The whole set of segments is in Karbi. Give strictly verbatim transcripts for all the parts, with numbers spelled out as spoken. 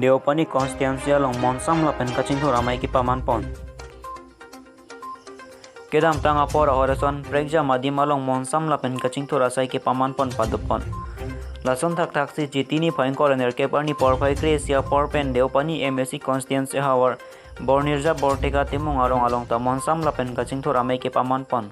Deopani constituency along monsam lapen kachingthur amei kepaman pon. Kedamtang apor ahormu ason prekjam adim along monsam lapen kachingthur asai kepaman pon padopon. Lason thakthaksi Chiti niphai ingkoi ra nerkep arni porphai kre-isi apor pen Deopani M A C constituency havar Bornirja Borteka Timung arong along ta monsam lapen kachingthur amei kepaman pon.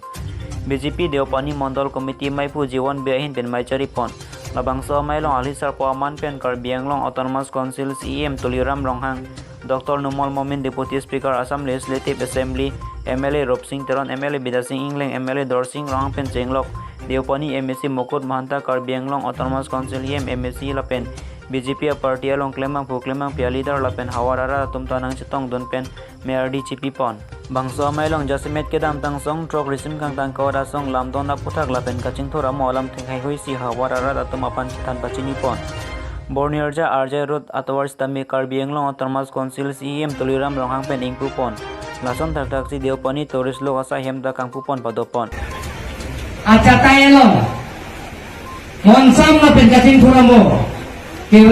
B J P Deopani Mondol Committee meiphu Jiwon Bey ahin pen mei chari pon. Labangso amei along alhi sarpo aman pen Karbi Anglong Autonomous Council C E M Tuliram Ronghang, Doctor Numal Momin, Deputy Speaker Assam Legislative Assembly, M L A Rupsing Teron, M L A Bidya Sing Engleng, M L A Dorsing Ronghang pen chenglok Deopani M A C Mukut Mahanta, Karbi Anglong Autonomous Council E M, M A C lapen B J P aparty along klembangphu klembangpi aleader lapen havar arat atum ta nangchetongdun pen mei ardi chipi pon. Bangso amei along jasemet kedamtang song throk risim kangtang kawat asong lamdon aputhak lapen kachingthur amo alam thekhai huisi havar arat atum aphan chethan pachini pon. Bornirja R J Road atovar sitame Karbi Anglong Autonomous Council C E M Tuliram Ronghang pen ingpu pon. Lason thakthaksi Deopani tourist lok asai hem ta kangpu pon padopon. Achatai along monsam lapen kachingthur amo ke-,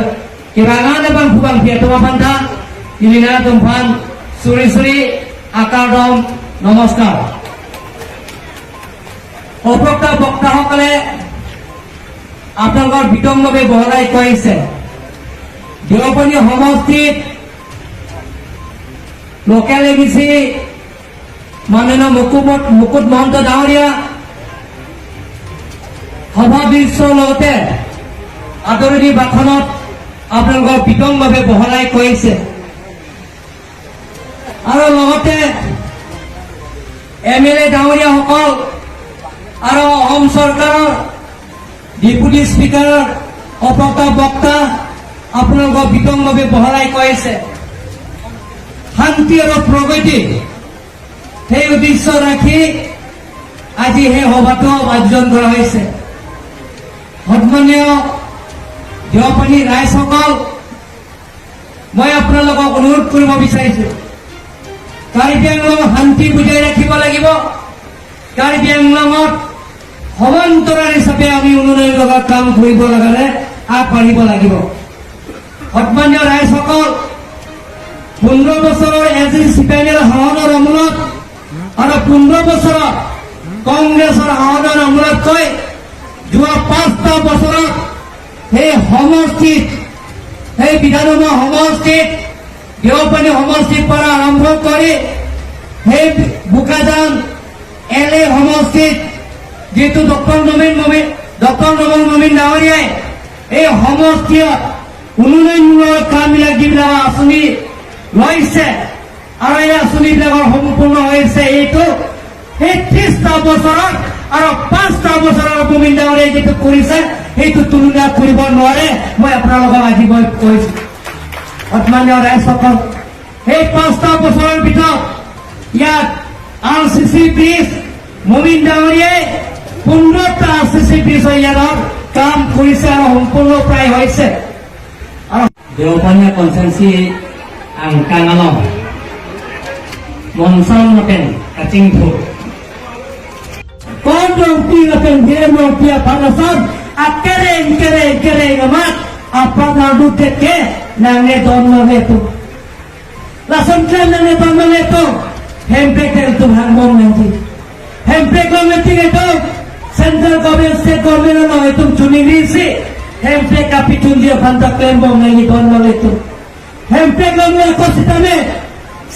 kerangan abangphu bangpi atum aphan ta, ili nangtum aphan suri suri akardom, নমস্কাৰ। উপৰোক্ত বক্তাসকলে আপোনালোকৰ বিতংভাৱে বহলাই কৈছে, দেওপানী সমষ্টিত local M E চি মাননীয় মুকুমত-, মুকুট মহন্ত ডাঙৰীয়া সভাপতিৰ লগতে আদৰণি ভাষণত আপোনালোকক বিতংভাৱে বহলাই কৈছে। আৰু লগতে এম এল এ ডাঙৰীয়াসকল আৰু অসম চৰকাৰৰ ডেপুটি স্পীকাৰ, উপৰোক্ত বক্তা আপোনালোকক বিতংভাৱে বহলাই কৈছে। শান্তি আৰু প্ৰগতি সেই উদ্দেশ্য ৰাখি আজি সেই সভাটো আয়োজন কৰা হৈছে। সন্মানীয় দেওপানী ৰাইজসকল, মই আপোনালোকক অনুৰোধ কৰিব বিচাৰিছো, কাৰ্বি আংলঙত শান্তি বজাই ৰাখিব লাগিব। কাৰ্বি আংলঙত সমান্তৰাল হিচাপে আমি উন্নয়নমূলক কাম কৰিব লগালে আগবাঢ়িব লাগিব। সন্মানীয় ৰাইজসকল, পোন্ধৰ বছৰৰ এ জি চি পেনেল শাসনৰ আমোলত আৰু পোন্ধৰ বছৰৰ কংগ্ৰেছৰ শাসনৰ আমোলতকৈ যোৱা পাঁচটা বছৰত সেই সমষ্টিত, সেই বিধানসভা সমষ্টিত, দেওপানী সমষ্টিৰ পৰা আৰম্ভ কৰি সেই বোকাজান এল এ সমষ্টিত যিটো ডক্টৰ নবীন মমিন, ডক্টৰ নবীন মমিন ডাঙৰীয়াই এই সমষ্টিত উন্নয়নমূলক কামবিলাক যিবিলাক আঁচনি লৈছে আৰু এই আঁচনিবিলাকৰ সম্পূৰ্ণ হৈছে, এইটো সেই ত্ৰিশটা বছৰত আৰু পাঁচটা বছৰৰ মমিন ডাঙৰীয়াই যিটো কৰিছে, সেইটো তুলনা কৰিব নোৱাৰে। মই আপোনালোকক আজি মই কৈছো, সন্মানীয় ৰাইজসকল, সেই পাঁচটা বছৰৰ ভিতৰত ইয়াত আৰ চি চি ব্ৰিজ, মমিন ডাঙৰীয়াই পোন্ধৰটা আৰ চি চি ব্ৰিজৰ ইয়াত কাম কৰিছে আৰু সম্পূৰ্ণ প্ৰায় হৈছে। আৰু Deopani constituency angkang along monsam lapen kachingthur. Kon Rongpi lapen Hiren Rongpi aphan ason akereng kereng kereng amat aphan arduk ke nangne don nangne tu. Lason klem nangne don nangne tu. Hemprek pen tum hangbom nangji. Hemprek long nangji itu. Central government, state government along itum chuningri si Hemprek kapachunji aphan ta klembom nangji don nangne tu. Hemprek long ako sitame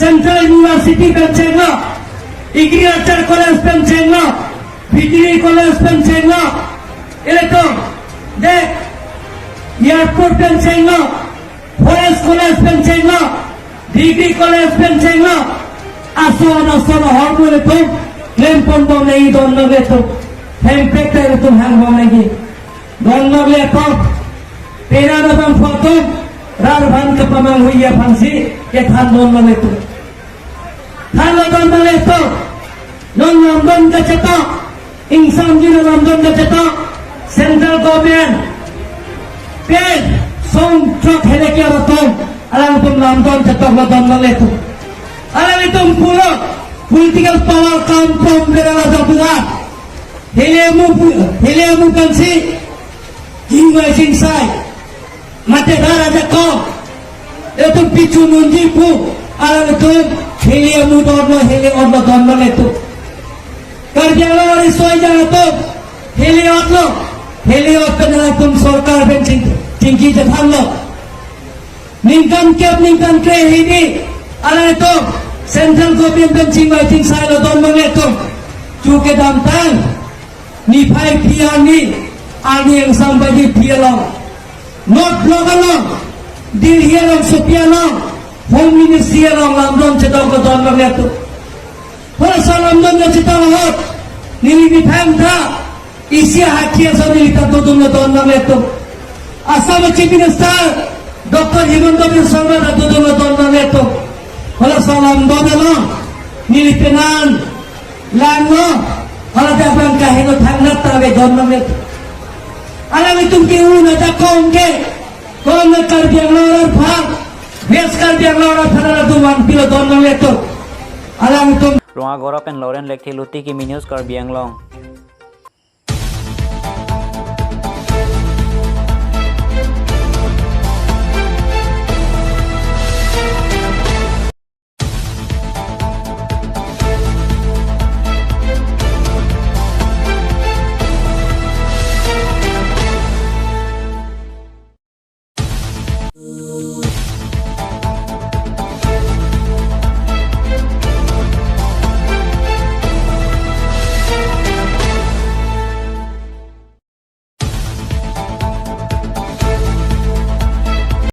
Central University pen chenglo, Agriculture College pen chenglo, Veterinary College pen chenglo, ilitum de Airport pen chenglo, Forest College pen chenglo, Degree College pen chenglo, ason ason ahormu ilitum klempon bom nangji don nangne tu. Hemprek ta ilitum hangbom nangji. Don nangle apot, pera abangphu atum rat aphan kepamanghuiji aphansi kethan don nangle tu. Thanlo don nangle tu. Non lamdon kachetong, ingsamji non lamdon kachetong, Central Government pen song throk helek atum alangtum lamdon chetonglo don nangle tu. Alanglitum pulo political power kam pom berala jabuga. Hilemu pu-, hilemu pensi, ingwai singsai, mate dara jakong, Etum pichu nunji pu, alangtum heli amu dotlo, heli otlo don abang etum. Karbi Anglong ari soi jang atum heli otlo, heli ot pen alangtum sorkar pen ching, chingki chethanlo. Ningkan kep ningkan kre hini, alangtum central government pen chingvai chingsailo don abang etum. Chu kedamtang niphai phi arni, arni angsam baji phi along, North Block along, Delhi along, Sopi along, Home Ministry along lamdon chedonglo don abang etum. Halaso lamdon chetong ahut, neli methang ta, isi ahakhi ason neli ta dodunlo don abang etum. Assam Chief Minister Doctor Himanta Biswa Sarma ta dodunlo don abang etum. Halaso lamdon along, neli penan langlo, hala ta abang kaheno thangnat ta ave don abang etum. Alangtum ke-un ajakong ke, konat Karbi Anglong arat aphan, West Karbi Anglong arat aphan alangtum vanpilo don abang etum. Alangtum Rongagora pen Lawrence Lekthe, Luti Kimi News, Karbi Anglong.